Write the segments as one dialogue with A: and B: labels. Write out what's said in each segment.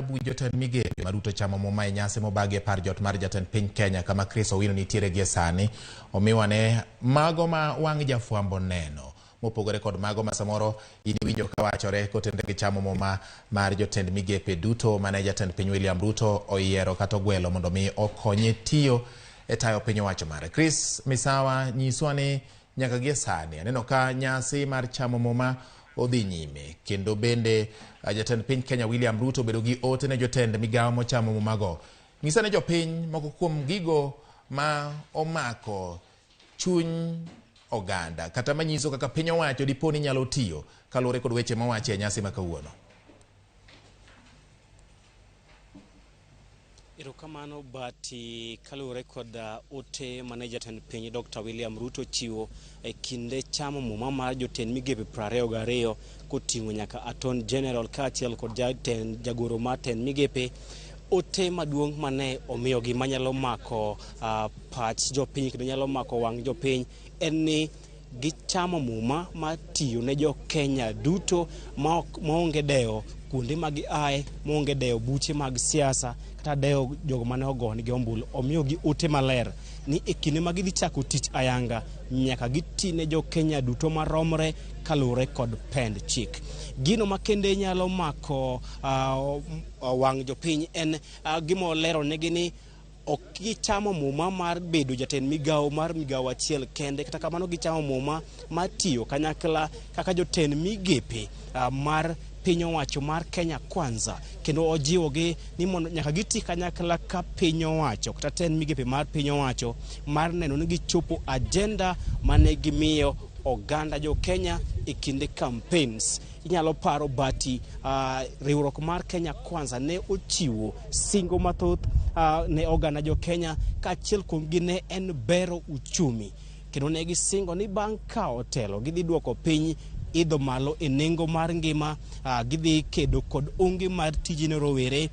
A: buch jotend migepe ma Ruto chamo muma e nyasi mobagi e par jot mar jatend piny Kenya kama Chris Owino nitiere gie sani. Omiwa ne mago ma wang' jafwambo neno mopogore kod mago ma samoro in iwinjo kawachore kotenre gi chamo muma mar jotend migepe duto mane jatend piny William Ruto oyiero kata ogwelo mondo mi okonye tiyo e tayo piny owacho mare. Chris Misawa nyiswa ni nyaka gie sani aneno ka nyasi mar chamo muma odhi nyime kendo bende jatend piny Kenya William Ruto obedo gi ote ne jotend migawo mochamo mumago. Nyisa ne jopiny moko kuom gigo ma omako chuny oganda kata manyiso kaka piny owacho dipo ni nyalo tiyo kaluwore kod weche mowachi e nyasi ma kawuono.
B: Erokamano Bati, kaluwore kod ote mane jatend piny Dr. William Ruto chiwo e kinde chamo muma mar jotend migepe 22 koting'o nyaka Attorney General kaachiel kod jatend jagoro mar tend migepe. Ote maduong' mane omiyogi manyalo mako pach jopiny kendo nyalo mako wang' jopiny en ni gichamo muma mar tiyo ne jo Kenya duto maonge dewo kuonde ma giaye, maonge dewo buche mag siasa kata dewo jogo mane ogonegi ombulu. Omiyogi ote maler ni e kinde ma gidhi chako tich ayanga nyaka giti ne jo Kenya duto maromre kaluwore kod pend chik. Gino makende nyalo mako wang' jopiny en gima olero negi ni ok gichamo muma mar bedo jatend migawo mar migawo achiel kende, kata kamano gichamo muma mar tiyo kanyakla kaka jotend migepe mar piny owacho mar Kenya Kwanza, kendo ojiwogi ni mondo nyaka giti kanyakla ka piny owacho kata tend migepe mar piny owacho mar neno ni gichopo agenda mane gimiyo oganda jo Kenya e kinde campaigns. Inyalo paro Bati, riwruok mar Kenya Kwanza ne ochiwo singo mathoth ne oganda jo Kenya, kaachiel kuomgi ne en bero uchumi, kendo ne gisingo ni bang' kawo telo gidhi duoko piny idho malo e nengo mar ngima, gidhi kedo kod onge mar tije ne rowere,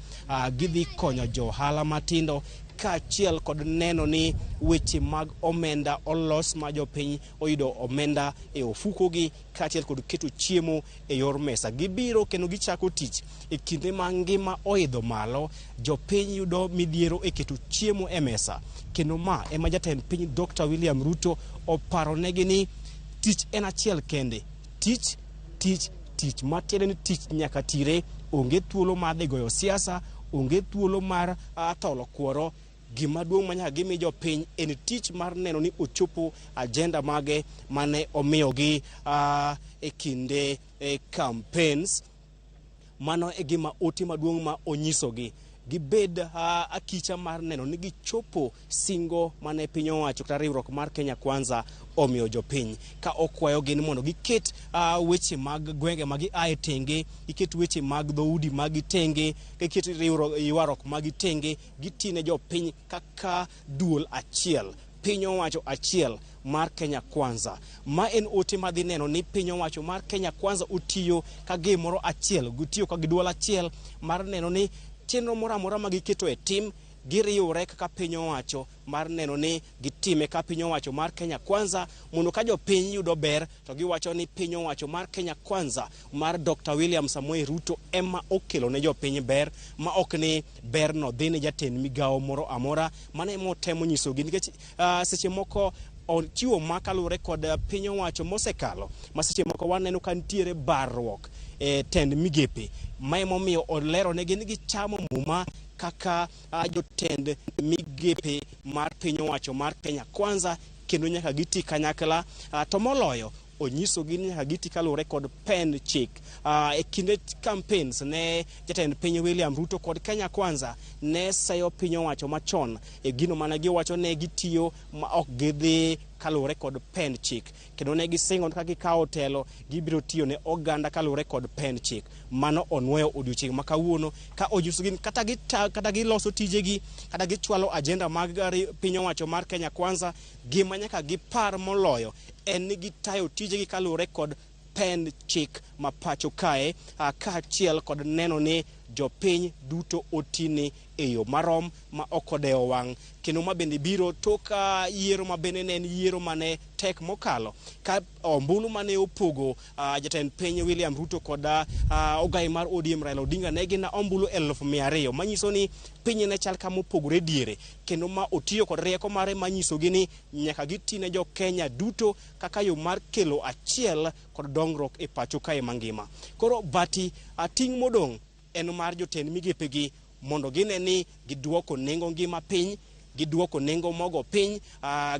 B: gidhi konyo jo ohala matindo, kaachiel kod neno ni weche mag omenda olos ma jopiny oyudo omenda e ofukogi, kaachiel kod keto chiemo e yor mesa. Gibiro kendo gichako tich e kinde ma ngima oidho malo, jopiny yudo midhiero e keto chiemo e mesa, kendo ma ema jatend piny Dr. William Ruto oparonegi ni tich en achiel kende, tich, tich, tich, matiende ni tich nyaka tire, onge thuolo mar dhi goyo siasa, onge thuolo mar tholo kuoro. Gima duong' ma nyaka gimi jopiny en tich mar neno ni ochopo agenda mage mane omiyogi e kinde campaigns. Mano e gima ote maduong' ma onyisogi. Gibed akicha mar neno ni gichopo singo mane piny owacho kata riwruok mar Kenya Kwanza omiyo jopiny, ka okwayogi ni mondo giket weche mag gwenge ma giaye tenge, giket weche mag dhoudi mag tenge, giket ywaruok mag tenge, giti ne jopiny kaka duol achiel, piny owacho achiel mar Kenya Kwanza. Ma en ote madhi neno ni piny owacho mar Kenya Kwanza otiyo ka gimoro achiel, gitiyo ka duol achiel mar neno ni chenro moro amora ma giketo e tim giriwre kaka piny owacho mar neno ni gitime ka piny owacho mar Kenya Kwanza, mondo ka jopiny yudo ber to giwacho ni piny owacho mar Kenya Kwanza mar Dr. William Samoei Ruto ema okelo ne jopiny ber, ma ok ni berno dhi ne jatend migawo moro amora. Mano ema otemo nyisogi, nikech seche moko ochiwo ma kaluwore kod piny owacho mosekalo, ma seche moko waneno ka nitiere barruok e tend migepe. Ma emomiyo olero negi ni gichamo muma kaka jotend migepe mar piny owacho mar Kenya Kwanza, kendo nyaka giti kanyakla, to moloyo onyisogi ni nyaka giti kaluwore kod pen chik. E kinde campaigns ne jatend piny William Ruto kod Kenya Kwanza ne seyo piny owacho machon e gino mane giwacho ne gitiyo ma ok gidhi kaluwore kod pen chik, kendo ne gisingo ka gikawo telo gibiro tiyo ne oganda kaluwore kod pen chik. Mano onwoyo odiochieng' ma kawuono ka onyisogi ni kata giloso tijegi kata gichwalo agenda mag piny owacho mar Kenya Kwanza, gima nyaka gipar moloyo en ni gitayo tijegi kaluwore kod pen chik ma pacho kae, kaachiel kod neno ni jopiny duto otini e yo marom ma ok odewo wang', kendo ma bende biro tok yiero ma bende ne en yiero mane tek mokalo ka ombulu mane opogo jatend piny William Ruto kod ogai mar ODM Raila Odinga ne gin ombulu 200,000, manyiso ni piny ne chal kama opogore diere, kendo ma otiyo kod rieko mare manyisogi ni nyaka giti ne jo Kenya duto kaka yo mar kelo achiel kod dongruok e pacho kae mangima. Koro bati ting' modong' en mar jotend migepegi mondo gine ni giduoko nengo ngima piny, giduoko nengo mogo piny,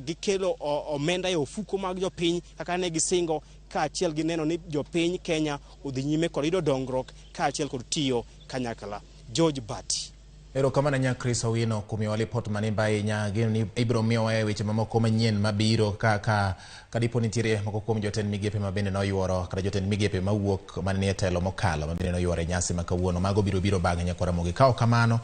B: gikelo omenda e ofuko mag jopiny kaka ne gisingo, kaachiel gi neno ni jopiny Kenya odhi nyime kod yudo dongruok kaachiel kod tiyo kanyakla. George Bati.
A: Erokamano nya Chris Owino kuom miyowa lipot manimba ahinya. Ageno ni ibiro miyowa e weche mamoko manyien mabiro kaka kadipo nitiere moko kuom jotend migepe ma bende noyuoro kata jotend migepe mawuok mane nie telo mokalo ma bende noyuoro e nyasi ma kawuono. Mago biro biro bang'e nyakwara Ramogi. Ka ok kamano